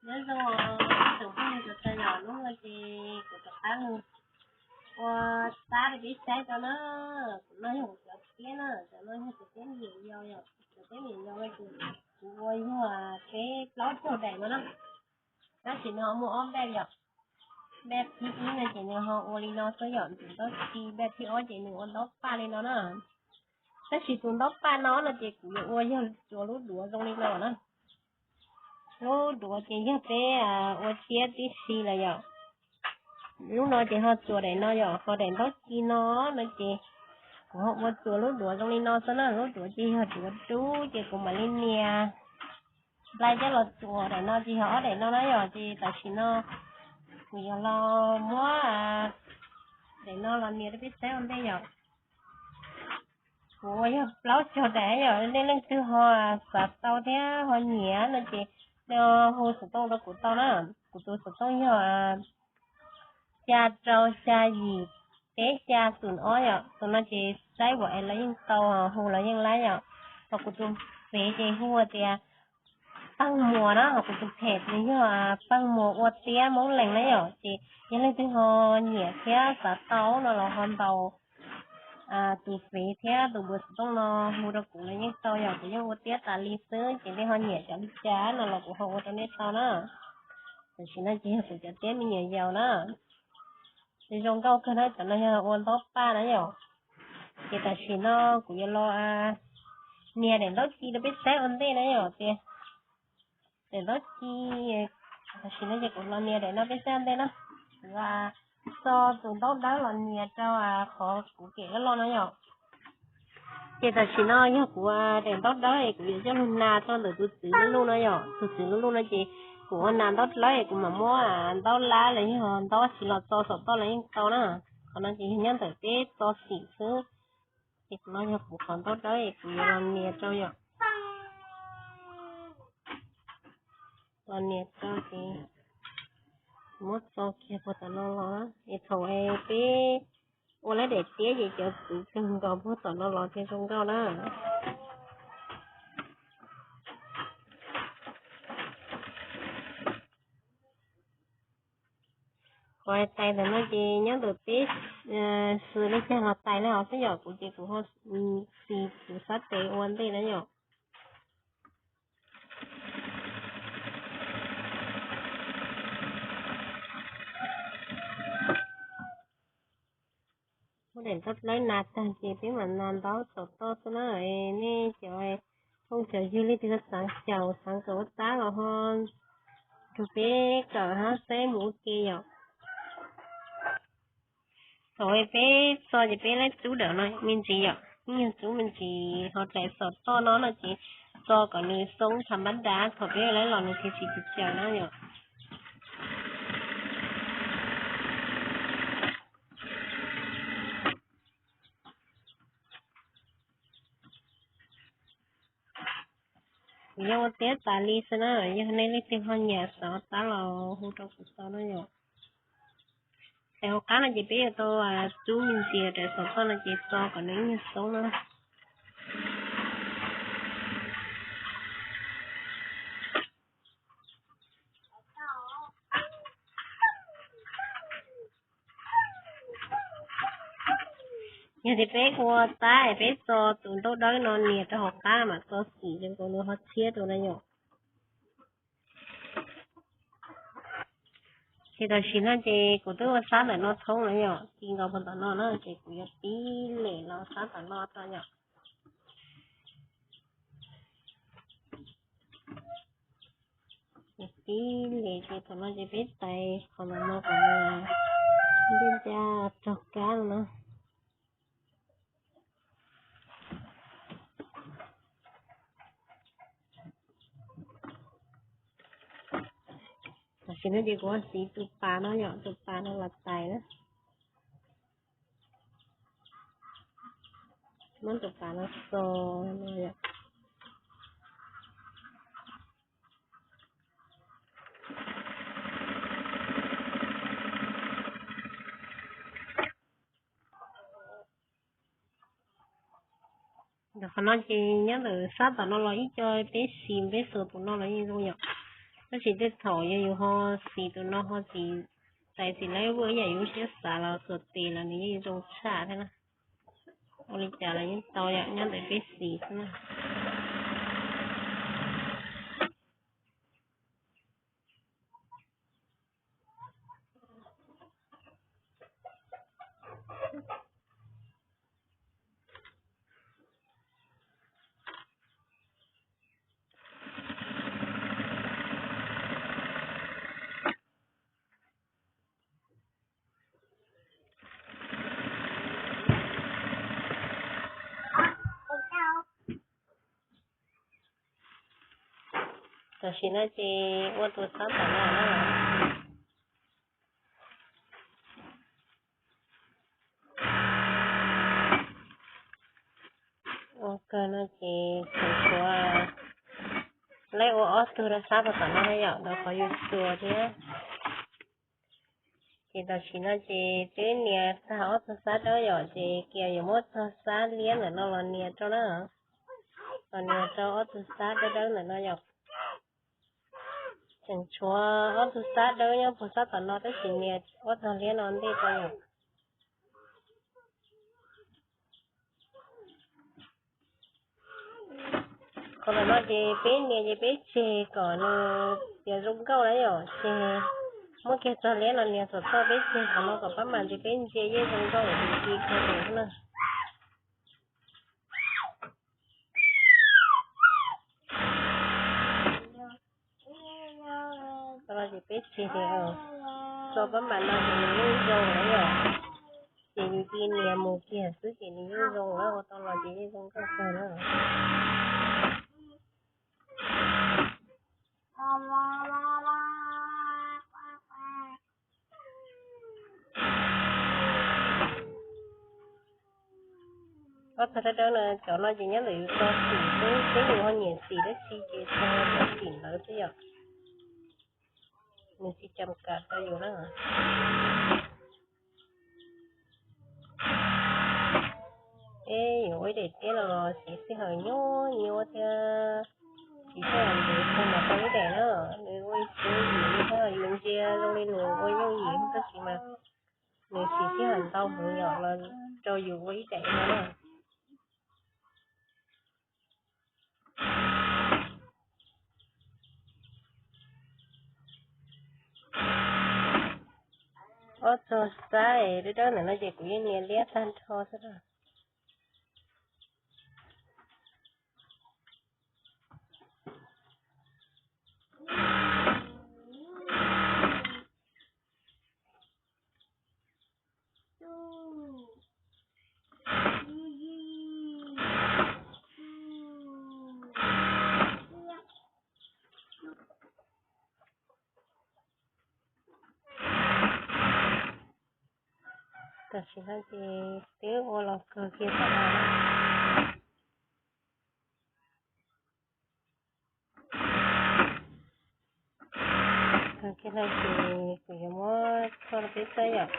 Nyob zoo, tsoom phooj ywg sawv daws, hnub no ces kuv rov qab los ua txab rau peb saib tso na. Kuv no yog kuv cov tiab na, cov no yog cov tiab me nyuam yaus yom, cov tiab me nyuam yaus no ces kuv ua yog peb plaub caug daim no na. Tab sis nws ho muaj ob npaj yom, npaj thib ib no ces nws ho ua li no xwb yom, tus ntaub ci. Npaj thib ob ces nws ua ntaub paj li no na. Tab sis tus ntaub paj no no ces kuv yuav ua yog tsuas lub duav zoo li no na. Lub duav ces yog peb ua tiab tib si lawm yom. Lub no ces ho tsuas daim no yom, ho daim ntaub ci no no ces kuv ho ua tsuas lub duav zoo li no xwb na. Lub duav ces yog duav dub ces kuv mam li nias nplai coj los tsuas. Daim no ces yog ob daim no na yom, ces tam sim no kuv yuav los muab daim no los nias rau peb saib ua ntej yom. Kuv ua yog plaub caug daim yom, nej leej twg ho xav tau thiab ho nyiam no ces nej hu xov tooj rau kuv tau na. Kuv tus xov tooj yog xya rau xya yim peb xya xoom ob yom. Tus no ces saib WhatsApp los yeej tau, hu los yeej laib yom. Ho kuv tus fev ces hu tias Paj Muas na, ho kuv tus phem ces yog Paj Muas ua tiab Moob Lees na yom. Ces yog leej twg ho nyiam thiab xav tau no los ho ntaus tus fev thiab tus npawb xov tooj no hu rau kuv los yeej tau yom. Kuv yeej ua tiab tas li xwb, ces nej ho nyiam cov li cas no los kuv ho ua rau nej tau na. Tam sim no ces yog kuv cov tiab me nyuam yaus na. Zoo nkauj kawg na, cov no yog ua ntaub paj na yom. Ces tam sim no kuv yuav los nias daim ntaub ci rau peb saib ua ntej na yom. Ces daim ntaub ci, tam sim no ces kuv los nias daim no peb saib ua ntej na. Kuv txo tus ntaub dawb los nias rau qhov kuv kem loj loj no yom. Ces tam sim no yog kuv daim ntaub dawb es kuv yuav coj lug nas rau ntawm tus txwv lub luj no yom. Tus txwv lub luj no ces kuv ua nas ntaub dawb es kuv mam muab ntaub lab los yog ntaub tsi los txo saum toj los yeej tau na. Qhov no ces yog nyob ntawm peb txo xim xwb. Ces qhov no yog kuv qhov ntaub dawb es kuv yuav los nias rau yom. Los nias rau ces muab txo kiag puag tom no los, es thaum es peb ua lawv daim tiab ces cov txwv kawg nkaus puag tom no los thiaj zoo nkauj na. Qhov tais ntawm no ces nyob ntawm peb xws li cas los tais li hos xwb yom. Kuv ces kuv ho xis kuv sab tes ua ntej na yom. Muab daim ntaub dawb nas tag ces peb mam nas ntaub saum toj xwb na. Nej cov phooj cov ywg leej twg xav xyaum xav kom ua tab los ho nrug peb kawm hab saib mus ua ke yom. Thaum peb txo ces peb laib txub dawm no me ntsis yom, ib nyuag txub me ntsis ho dlaim saum toj no no ces txo kom nws xoob tham npab nrad, thaum peb laib los nws thiaj tsis caws na yom. Kuv yeej ua tiab tas li xwb na, yog nej leej twg ho nyiam xav ua tab los hu rau kuv tau na yom. Tes hauv qab no ces peb yuav tau txub me ntsis rau saum toj no ces txo kom nws ib nyuag xoob na. Yog tias peb ua tab es peb txo tus ntaub dawb no nias rau hauv qab mam txo xim ces nkaus nws ho tshiab rau na yom. Ces tam sim no ces kuv twb ua sab ntawm no thoob lawm yom, ci nkaus puag tom no na ces kuv yuav pib lem los sab tom no rau yom. Pib lem ces thaum no ces peb tais qhov no no kom nws ncaj ncaj raug kab no na. Tam sim no ces kuv xiv tus pas no yom, tus pas no los tais na. Muab tus pas no xo no yom. Ntawm qhov no ces nyob ntawm sab tom no los ib co peb xis peb xuas tus no los yeej zoo yom. Tab sis tej thaum yog yus ho xis tus no ho xis tais xis laib ua ib yam yus siab xav los xuas tes los nws yeej zoo tshaj thiab na. Ua li cas los yeej tau yom, nyob ntawm peb xis xwb na. Tam sim no ces ua tus xab tom no na. Ua kawg no ces tseem tshuav, lawv ua ob tug rau sab tom no na yom, rau qhov yus xuas thiab. Ces tam sim no ces twb nias tag ob tug xab dawb yom, ces kiag yuav muab txog xab liab ntawm no los nias rau na. Los nias rau ob tug xab dawb dawb ntawm no yom. Tseem tshuav ob tug xab dawb nyob puag sab tom no tab sis nias ob tug liab no ntej rau yom. Qhov ntawm no ces peb nias ces peb tseg kom nws tias zoo nkauj na yom, tseg, muab kiag txog liab no nias saum toj peb tseg qhov no kom pab mam ntsis peb ntsia yeej zoo nkauj ua tus ci kawg nkaus na. Tau los ces peb tseg tias tso pab mam no ces nws yeej zoo na yom. Ces yus cia nias mus kiag xwb ces nws yeej zoo na, ua tau los ces yeej zoo nkauj kawg na. Ob tug dawb dawb no, cov no ces nyob ntawm yus tso xim xwb, peb yus ho nyiam xim dab tsi ces tso xim ntawd xwb yom. Nws tsis cam kam rau yus na. Peb yuav ua ib daim teb los siv sij hawm nyuaj nyuaj thiab, tsis txhob ntev tag mas tau ib daim na. Nws ua ib txwv yim thiab yus ntsia zoo li nws ua yooj yim tab sis mas nws siv sij hawm ntau heev yom los rau yus ua ib daim no na. Ob txog xab dawb dawb ntawm no ces kuv yeej nias liab tag nrho xwb na. Tam sim no ces twb ua los kawg kiag tag no. Kawg kiag no ces kuv yuav muab txog rau peb saib yom.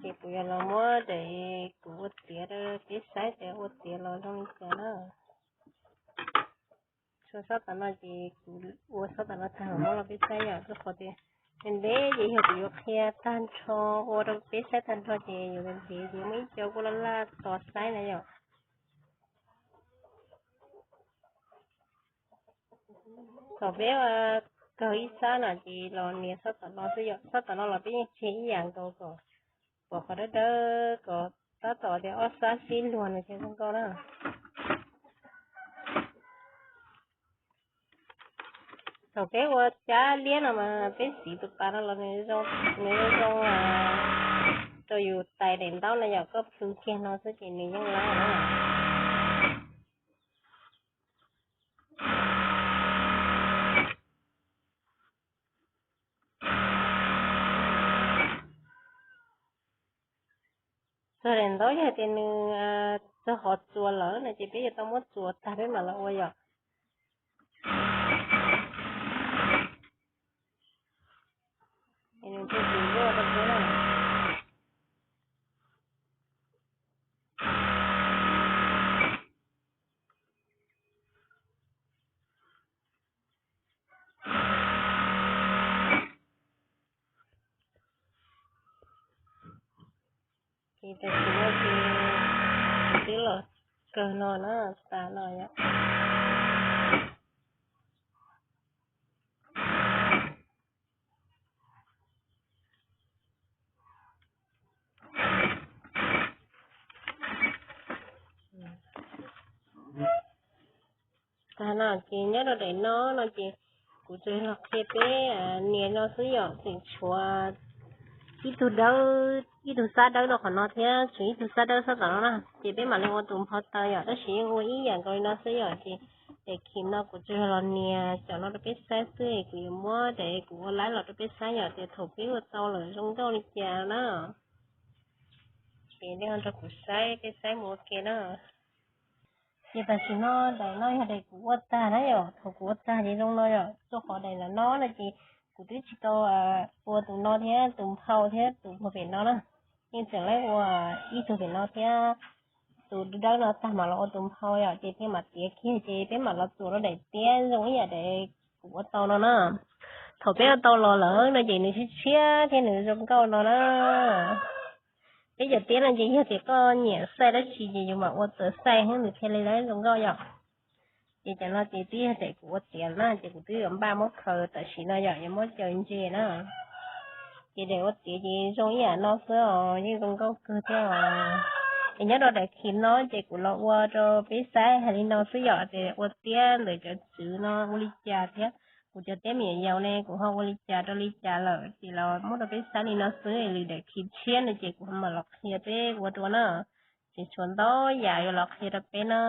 Ces kuv yuav los muab daim kuv ua tiav rau peb saib tias ua tiav los zoo li cas na. Txog sab tom no ces kuv ua sab tom no tag los muab rau peb saib yom, rau qhov tias ntev ntev ces yog kuv yuav qhia tag nrho ua rau peb saib tag nrho ces yuav ntev ntev ces muaj ib co kuj laj laj tos saib na yom. Thaum peb kawg ib sab no ces los nias sab tom no xwb yom, sab tom no los peb yeej tseg ib yam nkaus kom pom qhov dawb dawb kom tab tom tias ob sab sib luag no ces zoo nkauj na. Thaum peb ua cab liab no mas peb siv tus pas no los nws zoo rau yus tais daim ntaub no yom, koj plhws kiag no xwb ces nws yeej lab na. Txog daim ntaub yog tias nws txog qhov txuas lawm no ces peb yuav tau muab txuas tag peb mam los ua yom. Es nws thiaj tsis zuaj rau peb na. Ces tam sim no ces kuv twb los kawg no na, tas no yom. Tag no ces nyob rau daim no no ces kuv tsuas los qhia peb nias no xwb yom, tseem tshuav ib tug dawb, ib tug xab dawb rau qhov no thiab tshuav ib tug xab dawb xab tom no na, ces peb mam li ua tus nphau taws yom, tab sis yeej ua ib yam nkaus li no xwb yom. Ces daim khim no kuv tsuas los nias cov no rau peb saib xwb, kuv yuav muab daim kuv ua laib los rau peb saib yom, tias thaum peb ua tau lawm zoo nkauj li cas na. Ces nej ho nrog kuv saib, peb saib mus ua ke na. Ces tam sim no daim no yog daim kuv ua tag na yom, thaum kuv ua tag ces zoo no yom, rau qhov daim no no ces kuv twb tsis tau ua tus no thiab tus nphau thiab tus puag pem no na, yeej tseem laib ua ib tug pem no thiab tus dawb no tag mam los ua tus nphau yom, ces thiaj mam tiav kiag ces peb mam los txuas rau daim tiab zoo ib yam daim kuv ua tau no na. Thaum peb ua tau los lawm no ces nws tshiab tshiab thiab nws zoo nkauj no na. Peb cov tiab no ces yog tias koj nyiam xaij dab tsi ces yus mam ua txawv xaij thiab nws thiaj li zoo nkauj yom. Ces cov no ces twb yog daim kuv ua tiav na, ces kuv twb yuav npaj muab khaws tam sim no yom, yuav muab caws ntses na. Ces daim ua tiav ces zoo ib yam no xwb os, yeej zoo nkauj kawg thiab os. Es nyob rau daim khim no ces kuv los ua rau peb saib hais li no xwb yom, tias ua tiab ntawm cov txwv no ua li cas thiab kuv cov tiab me nyuam yaus ne kuv ho ua li cas rau li cas lawm ces los muab rau peb saib li no xwb, lwm daim khim tshiab no ces kuv mam los qhia peb ua dua na. Ces tshuav ntau yam yuav los qhia rau peb na.